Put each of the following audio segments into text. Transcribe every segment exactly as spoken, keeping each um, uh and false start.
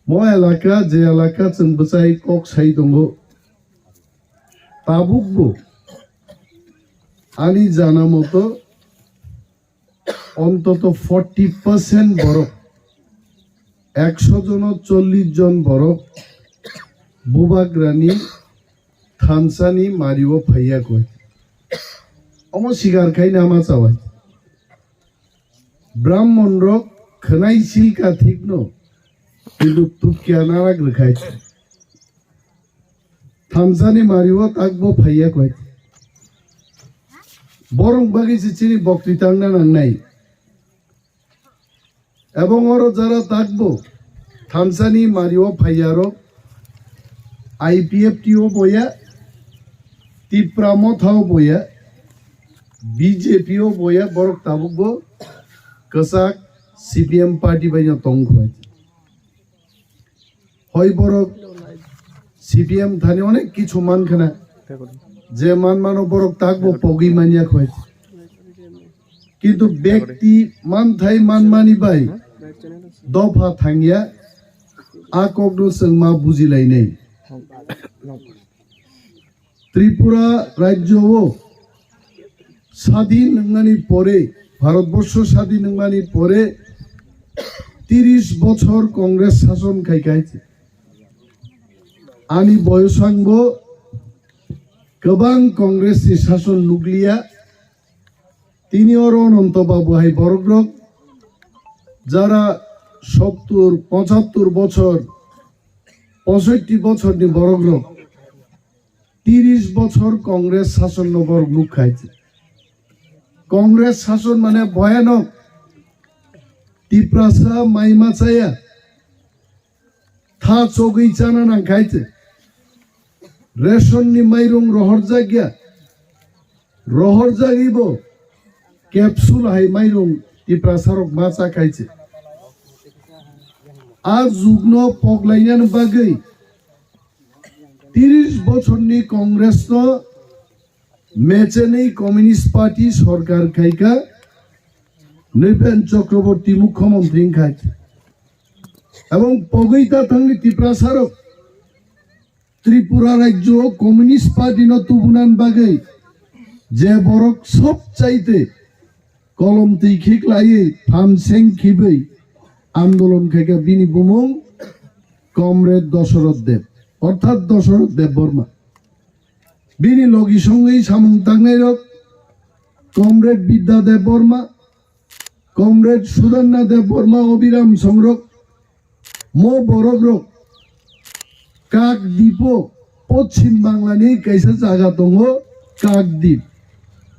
Mo elaka, je elaka chwng bwchai kok sai tongo, tabukbo ani jana moto ontoto forty percent borok, ekso jono chollish jon borok Bubagrani thansani mario phaiya koi. Omo sikar khai nama chawai. Brahmon rok khwnai silka thikno, kintu tukya narak rwkhai. Thamsani mario takbo phaiya koi. Borok bagwi se chini bokti tangna nangnai. Ebong oro jara takbo thamsani mario phaiya rok I P F T o boya, Tipra Motha o boya, B J P o boya, borok tabukbo kwchak C P M party bai no tong khlai. Hoi borok C P M thani onek kichu man khana, je man mano borok takbo pogwi manya khoi. Kintu bekti manthai manmani bai dopha thangya, a kokno chwng ma bujilainai. Tripura rajyo o sadin wngnani pore, Bharatborsho sadin wngnani pore tiris bochor Congress sason khai khai. Ani boyosangbo kwbang Congress ni sason nukliya. Tini oro Ananto Babu hai borok rok jara sottur, pochattur bochor, posoitti bochor ni borok rok, tiris bochor Congress sason no borok nukkhai. Congress sason mane bhoyanok. Tiprasa mai ma chaya. Tha chogwi chana nang khai se. Ration ni mairung rohorjak ya. Rohorjagwi bo capsule hai mairung Tiprasa rok ma cha khai se. A jugno poglainani bagwi tiris bochorni Congress no mechenwi Communist Party sorkar khaikha, Nripen Chakraborty mukhyamantri wngkha. Ebong pogwi ta thangni Tiprasa rok Tripura rajyo o Communist Party no tubunani bagwi je borok sob chaite kolom twi khiklaiwi phan seng khibwi andolon khaikha, bini bumung Comrade Dosoroth Deb, orthat Dosoroth Debbarma. Bini logi songwi samung tangnai rok Comrade Bidya Debbarma, Comrade Sudarna Debbarma, Obiram Songrok, mo borok rok Kakdipo Poschim Bangla ni kaisa jaga tongo Kakdip.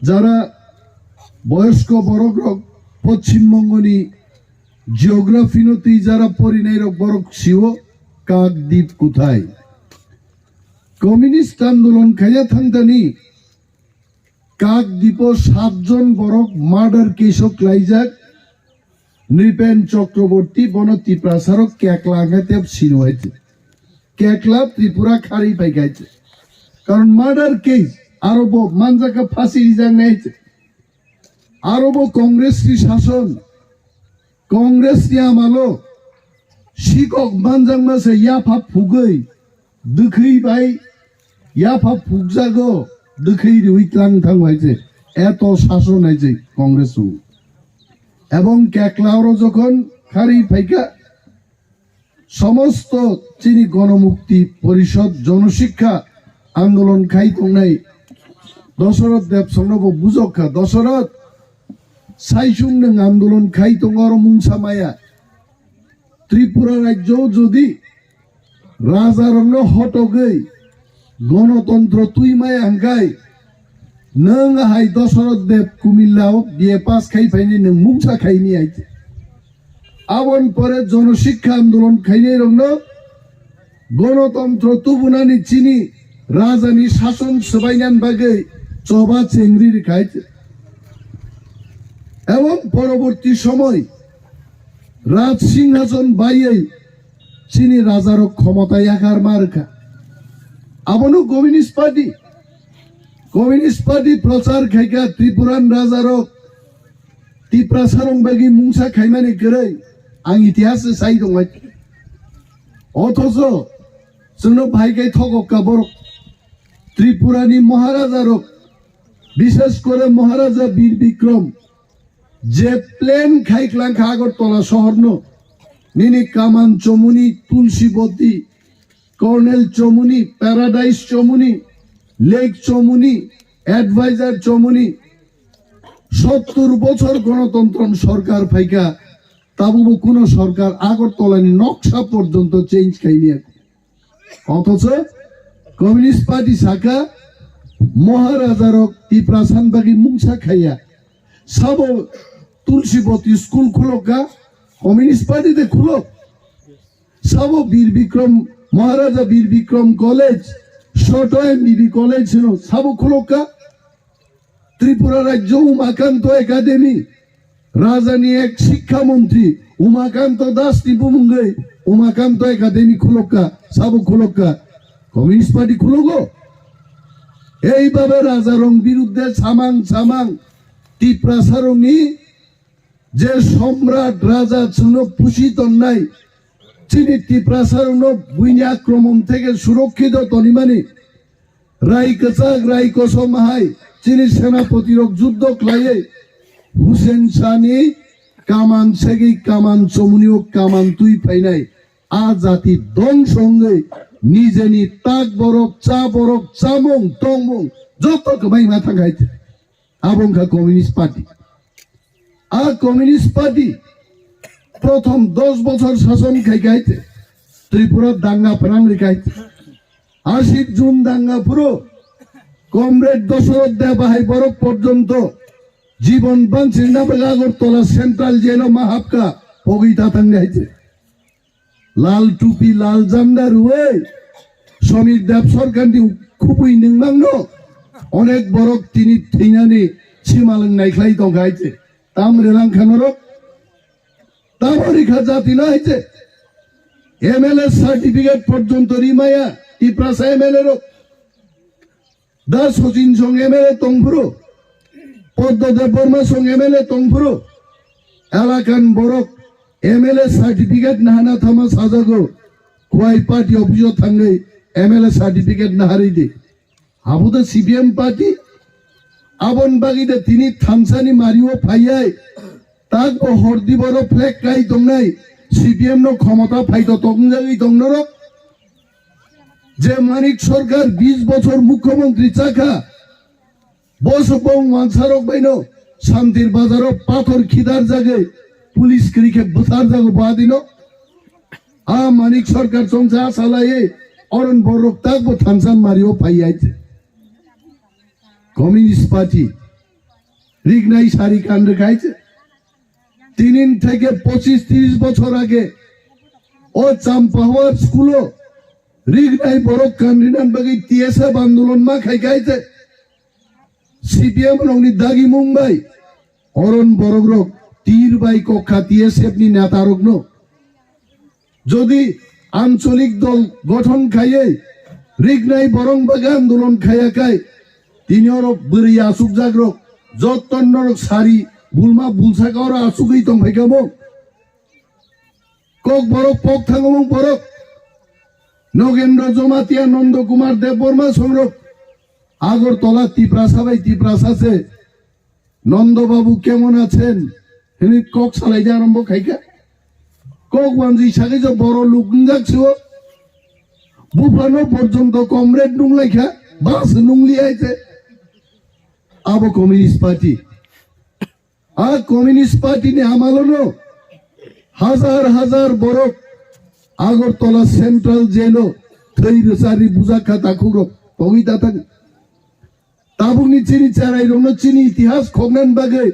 Jara boyosko borok rok Poschim Bongo ni geography no twi jara porinai rok borok sio Kakdip kuthai. Communist andolon khaya thangtani Kakdipo satjon borok murder case o klaijak, Nripen Chakraborty bono Tiprasa rok kekla hwnkhe tep sino hai se. Kekla Tripura khari pai khai se. Karon murder case aro bo manjak kha phasi rijak nai se. Aro bo Congress ni sason, Congress ni amalo sikok manjakma se yapha phugwi, dwkhwi bai yapha phukjago, dwkhwi riwi tlang thango hai se, eto sason hai se Congress o. Ebong kekla oro jokhon khari phaikha, somosto chini Gonomukti Porishod, Jonosikha andolon khai tongnai Dosoroth Deb songno bo bujok kha. Dosoroth, saisung nwng andolon khai tongo oro mungsa maya. Tripura rajyo jodi raja rokno hotogwi gonotontro twi maya hwnkhe nwng hai Dosoroth Deb Kumilla o B A pass khai phaini nwng mungsa khaini hai. Aboni pore Jonosikha andolon khainai rokno gonotontro tubunani chini rajani sason swbainani bagwi choba chengri rwkhai. Ebong poroborti somoy Raj Singhason baiwi chini rajarok khomota yakar ma rwkha. Abono Communist Party, Communist Party prochar khaikha Tripuran rajarok Tiprasarong bagwi mungsa khaimani kwrwi ang itihas sai tongwi. Othocho chwngno phai khe thokok ka borok. Tripurani Maharaja rok, bishes kore Maharaja Bir Bikrom, je plan khai klang kha Agartala sohorno, nini Kaman Chomuni, Tulsiboti, Colonel Chomuni, Paradise Chomuni, Lake Chomuni, Advisor Chomuni, sottur bochor gonotontron sorkar phaikha, tabubo kuno sorkar Agartalani noksa porjonto change khailiya. Othocho Communist Party saka Maharaja rok Tiprasani bagwi mungsa khaiya. Sabo Tulsiboti school khulokka, Communist Party de khulok. Sabo Bir Bikrom, Maharaja Bir Bikrom College, Soto M B B College hino, sabo khulokka. Tripura Rajyo Umakanto Academy, Rajani ek Shikkha Montri Umakanto Das ni bumungwi Umakanto Academy khulokka, sabo khulokka, Communist Party khulogo. Eibabe Rajarong biruddhe samang samang Tiprasarongni je Somrat Raja chwngno pusi tonnai, chini Tiprasarokno buini akromon theke surokkhito tonimani, rai kwchak, rai kosom hai chini senapotirok juddo khlaiwi Hussein Shahni kaman segwi Kaman Chomunio kaman twi phainai. A jati dongso wngwi nijeni tak borok, cha borok, chamung, tongmung joto kwbai ma thang hai. Abo wngkha Communist Party. A Communist Party prothom dos bochor sason khai khai te Tripura danga phrang ri khai te. Ashik June danga phuru Comrade Dosoroth Deb hai borok porjonto jibon bansirna bagwi Agartala Central Jail o ma hapka pogwi ta thang hai te. Lal tupi, lal janda rwui Somir Deb sorkarni khubui nungmangno onek borok tini thwinani simalwng naikhlai tongkha hai se. Tam relang kha norok? Tamo rikha jatino hai se. M L A certificate porjonto rimaya Tiprasa M L A rok. Da Sachin song M L A tongphuru, Poddo Debbarma song M L A tongphuru, elakan borok M L A certificate nahana thama sajago, kuai party office o thangwi M L A certificate naharwi di. Abo da C P M party, abon bagwi da tini thansani mario phaiyai, tak bo hordi boro flag kai tongnai, C P M no khomota phaito tongjagwi tongnorok. Je Manik Sarkar bis bochor mukhyamantri chakha, bo se bong wansarok baino Santir Bazaro pathor khidar jagwi police kwrwi khe bwthar jago badino. A Manik Sarkar chongsa salaiwi oron borok tak bo thansa mario phaiya. Communist Party rignai sari kan rwkha hai se. Tinin theke pochis tris bochor age o Champahwar school o rignai borok kanrinan bagwi T S F andolon ma khai khai se. C P M rokni dagi mung bai oron borok rok tir bai kokha T S F ni neta rokno. Jodi ancholik dol gothon khaiwi rignai borong bagwi andolon khaiya khai, tini oro bwrwi achukjak rok, jotto norok sari bulma bulsaka oro achugwi tongphaikha bo. Kok borok pok thangomung borok, Nogendra Jomatia, Nondo Kumar Debbarma songrok, Agartala Tiprasa bai Tiprasa se. Nondo Babu kemon achen? Hini kok salai ja arombo khaikha. Kok wanjwi sagwi jo boro luk wngjak sio. Buphano porjonto comrade nunglaikha, bas nungli aite. Abo Communist Party. A Communist Party ni amalono hajar hajar borok Agartala Central Jail o thwi rwchari bujakha takhukrok pogwi tatang. Tabukni chini cherairokno chini itihas khoknani bagwi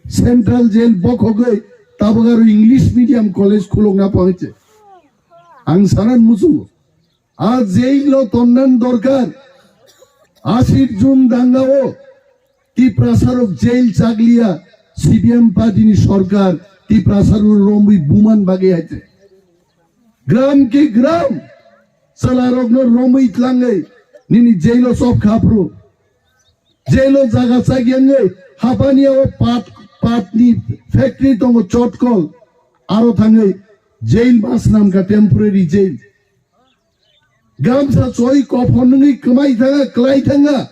Central Jail bokhogwi tabuk aro English medium college khulokna pangse. Ang sanan muchungo. A jail o tonnan dorkar. Ashir June danga o Tiprasarok jail chakliya, C P M party ni sorkar Tiprasarok romwi buman bagwi haite. Gram ki gram, chwlarokno romwi tlangwi nini jailo chop kha phuru. Jailo jaga chagiyangwi hapaniya o pat, patni factory tongo chotkol, aro thangwi jail ma swnamkha temporary jail. Gamsa choi kophon nungwi kwmai thanga, kwlai thanga.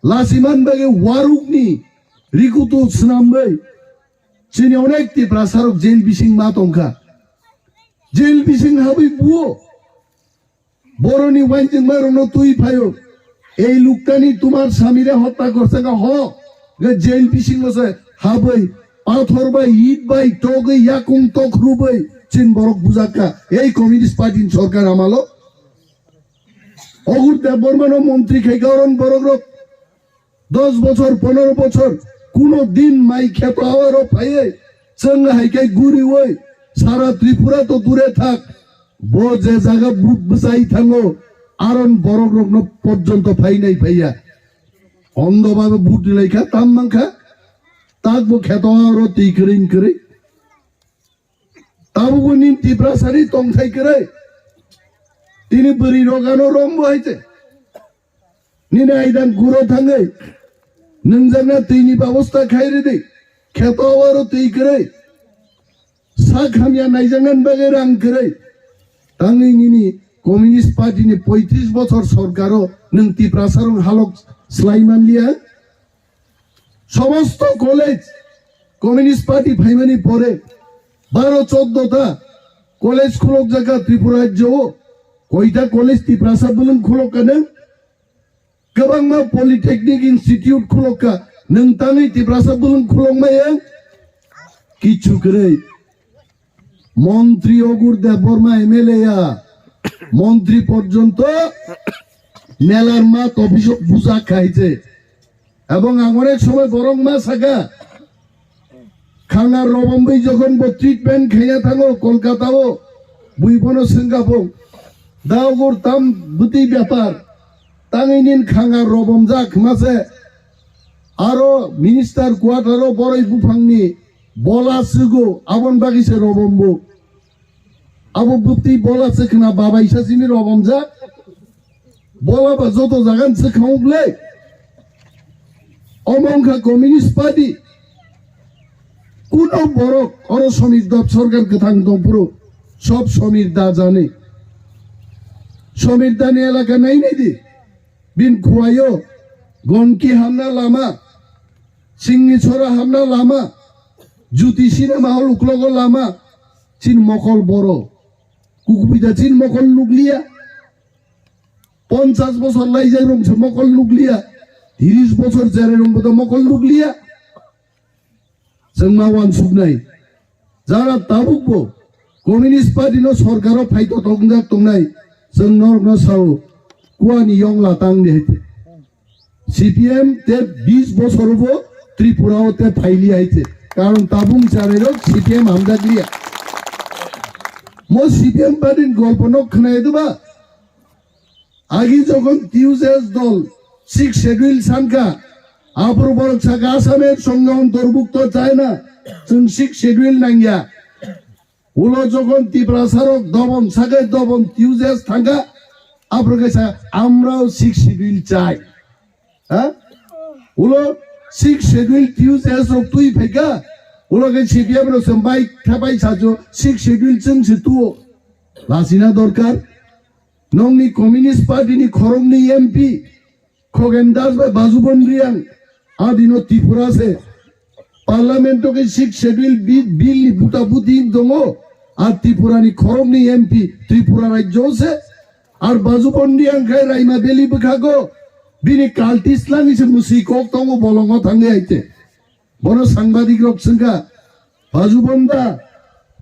Lasiman bagwi warukni rikutu swnamwi chini onek Tiprasarok jail bising ma tongkha. Jail bising habwi buo. Boroni wainjwngmarokno twi phaio. Ei luktani tumar samire hotya korsa kha ho. Ge jail bisingo se habwi pathor bai, it bai togwi, yakung tok rubwi chin borok bujakha. Ei Communist Party ni sorkar amalo. Ogur Debbarmano montri khai garon borokrok dos bochor, pondro bochor, kuno din mai kheto awaro phaiwi chwng hai khe guriwi sara Tripura to dure thak, bo je jaga bu-, bwchai thango, aron borokrokno porjonto phainai phaiya. Ondo babe but rilai kha, tam mankha, tak bo kheto awaro twi kwrwi kwrwi. Tabukbo nini Tiprasani tongthai kwrwi. Tini bwrwi rok ano rombo hai se. Nini aidang guro thangwi. Nwngjakna twini babosta khai ridi. Kheto aro twi kwrwi. Sak hamya naijaknani bagwi rang kwrwi. Tangwi nini Communist Party ni poitris bochor sorkaro nwng Tiprasarok halok slai manliya. Somosto college, Communist Party phaimani pore baro choddo ta college khulokjak kha Tripura rajyo o. Koita college Tiprasa bwlwng khulok kha nwng? Kwbangma polytechnic institute khulok kha nwng, tangwi Tiprasa bwlwng khulokmaya? Kichu kwrwi. Montri Ogur Debbarma M L A ya, montri porjonto melar mat office o bujak khai se. Ebong ang onek somoy borok ma saka, khanga robom bai jokhon bo treatment khaina thango Kolkata o, bui bono swngkha phung, da Ogur tam bwtwi bepar, tangwi nin khanga robom jak ma se. Aro minister quarter o boroi buphangni bola swgo, abon bagwi se robombo. Abo bwtwi bola swkhna babaisa simi robomjak. Bola ba joto jagan swkha ble. Omo wngkha Communist Party. Kuno borok oro Samir Da sorkar kwthang tongphuru sob Samir Da jani. Samir Da ni elaka nainai di. Bin khuaio, Gonki hamna lama, Singni Sora hamna lama, Jyoti Cinema Hall uklogo lama, chin mokol boro. Kukupida chin mokol nukliya. Ponchas bosor laijak rong se mokol nukliya. Tiris bosor jere rong bodo mokol nukliya. Chwng ma uansuknai. Jara tabukbo Communist Party no sorkaro phaito tongjak tongnai, chwng norokno sao, kuani yongla tang di haite. C P M te bis bosor bo Tripura o te phaili haite. Karon tabung charairok C P M hamjak liya. Mo C P M party ni golpo no khwnai duba? Agi jokhon T U J S dol Sixth Schedule sankha, aphuru borok sakha Assamese songho ontorbhukto chai na, chwng Sixth Schedule nangya. Ulo jokhon Tiprasarok dobon sakai dobon T U J S thangkha, aphuru khe sa, "Amrao Sixth Schedule chai." Ha? Ulo Sixth Schedule T U J S rok twi phaikha, ulo khe C P M rok se bike thapai sajo, "Sixth Schedule chwng se tuo." Lasina dorkar. Nongni Communist Party ni khoroknwi M P Khogen Das bai Bajubon Reang adino Tripura se Parliament o khe Sixth Schedule bi-, bill ni buta buti tongo. Ar Tripura ni khoroknwi M P Tripura rajyo se. Ar Bajubon Reang khai Raima Valley bwkhago bini cultist langwi se mwswi kok tongo bolongo thangwi haite. Bono sangbadik rok swngkha, "Bajubon da,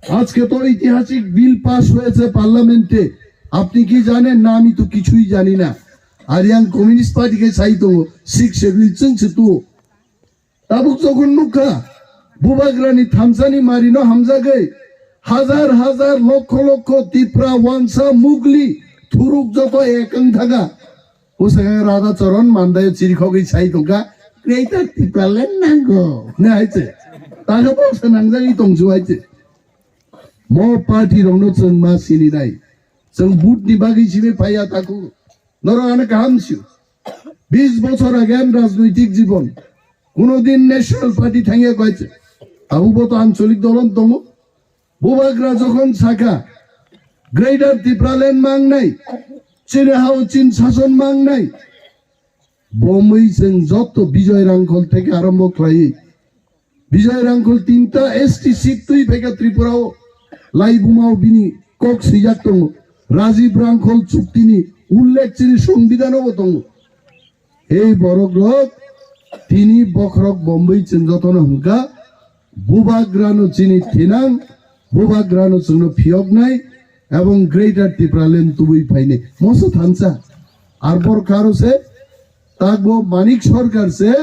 আজকে তো ঐতিহাসিক bill pass হয়েছে পার্লামেন্টে, আপনি কি জানেন না? আমি তো কিছুই জানি না।" Ar yang Communist Party khe sai tongo, Sixth Schedule chwng se tuo. Tabuk jokhon nukha, Bubagrani thamsani marino hamjagwi, hajar hajar, lokkho lokkho Tipra, Wansa, Mugli, Thuruk joto ekang thaga. Bwsakhe Radha Charan Mandai chirikhogwi sai tongkha, "Greater Tipraland nango," hwnwi hai se. Takhe bo se nangjagwi tongsu hai se. Mo party rokno chwng ma sininai. Chwng vote ni bagwi simi phaiya taku. Norok ano kaham sio. Bis bochor age ani rajnoitik jibon. Kuno din National Party thangya koi se. Abo bo to ancholik dolon tongo. Bubagra jokhon sakha, Greater Tipraland mangnai, Chini hao chin sason mangnai. Bomwi chwng jotto Bijoy Rangkhol theke arombo khlaiwi. Bijoy Rangkhol tinta S T seat twi phaikha Tripura o. Laibuma o bini kok swijak tongo. Rajiv Rangkhol chuktini ullekh chini songbidhano bo tongo. Ei borok rok tini bokhorok bomwi chwng jotono hwnkha, bubagrano chini thinang, bubagrano chwngno phiyoknai, ebong Greater Tipraland tubui phainai. Moso thansa. Ar bor karo se, takbo Manik Sarkar se,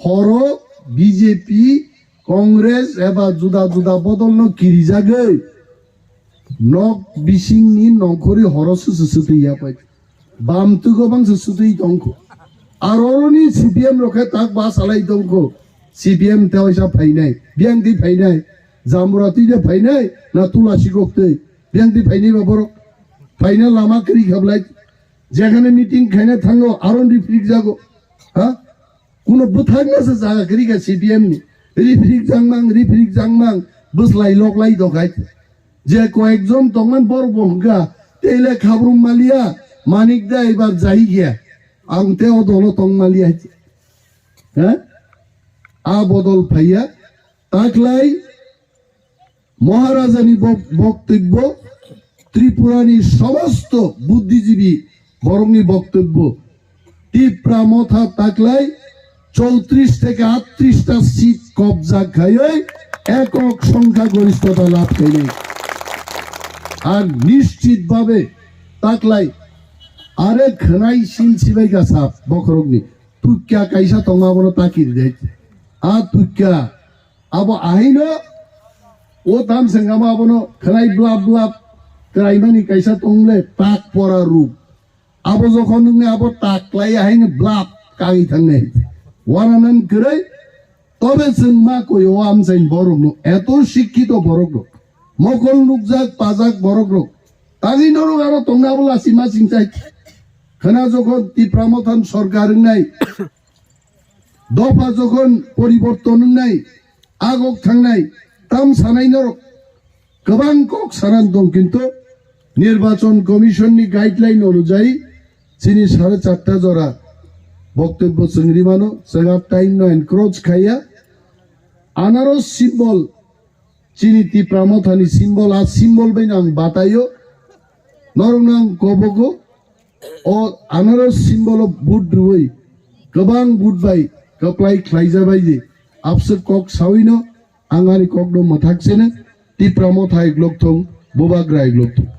horo B J P, Congress eba juda juda bodolno kirijagwi. Nok bisingni nongkhorwi horo susu sutwi ya pai. Bam tugo bangsa sutwi tongkho. Ar oroni C P M rok khe tak ba salai tongkho. C P M te waisa phainai, biyang twi phainai, Jamura twi de phainai, na Tulasi gok twi, biyang twi phainai ba borok. Phaina lama kri khablai. Jekhane meeting khaina thango, aron rifrik jago. Ha? Kuno bwthakna se jaga kwrwi kha C P M ni. Rifrik jangmang, rifrik jangmang, bwslai loklai dokhai. Je koyekjon tongman borok bo hwnkha, tei le khabrum maliya, Manik da ebar jai gya. Ang te o dolo tong maliya. Ha? A bodol phaiya. Taklai Maharajani bok-, boktobbo, Tripurani somosto buddhijibi borokni boktobbo, Tipra Motha taklai chowtris theke aatris ta seat kobja khaiwi ekok songkha goristota labh khainai. Ar nischit bhabe taklai are khwnai sin sibai gasa bokhorokni tukya kaisa tongma bono takiri dai. A tukya Abo ahaino o tam sengama abono khwnai blap blap kwraimani kaisa tongle tak pora ruk. Abo jokhon nungni abo tak klai ahaino blap kagwi thangnai. Wananan kwrwi tobe chwng ma koi o amchaini borokno, eto sikkito borokno, mokol nukjak pajak borokno. Tangwi norok aro tongna abo lasi ma singchai. Khwna jokhon Tipra Mothan sorkar wngnai, dopha jokhon poriborton wngnai, agok thangnai, tam sanai norok kwbang kok sanan tong, kintu Nirbachon Commission ni guideline onujai chini sare charta jora boktobbo chwng rimano, chwng a time no encroach khaiya. Anaros symbol chini Tipra Mothani symbol, a symbol bai no ang bataio, norokno ang kobogo, o anaros symbol o vote rwui kwbang vote bai kwplai khlaijabai di. Abswk kok sawino ang ani kokno mwthak sene, Tipra Motha iglok thung, Bubagra iglok thung.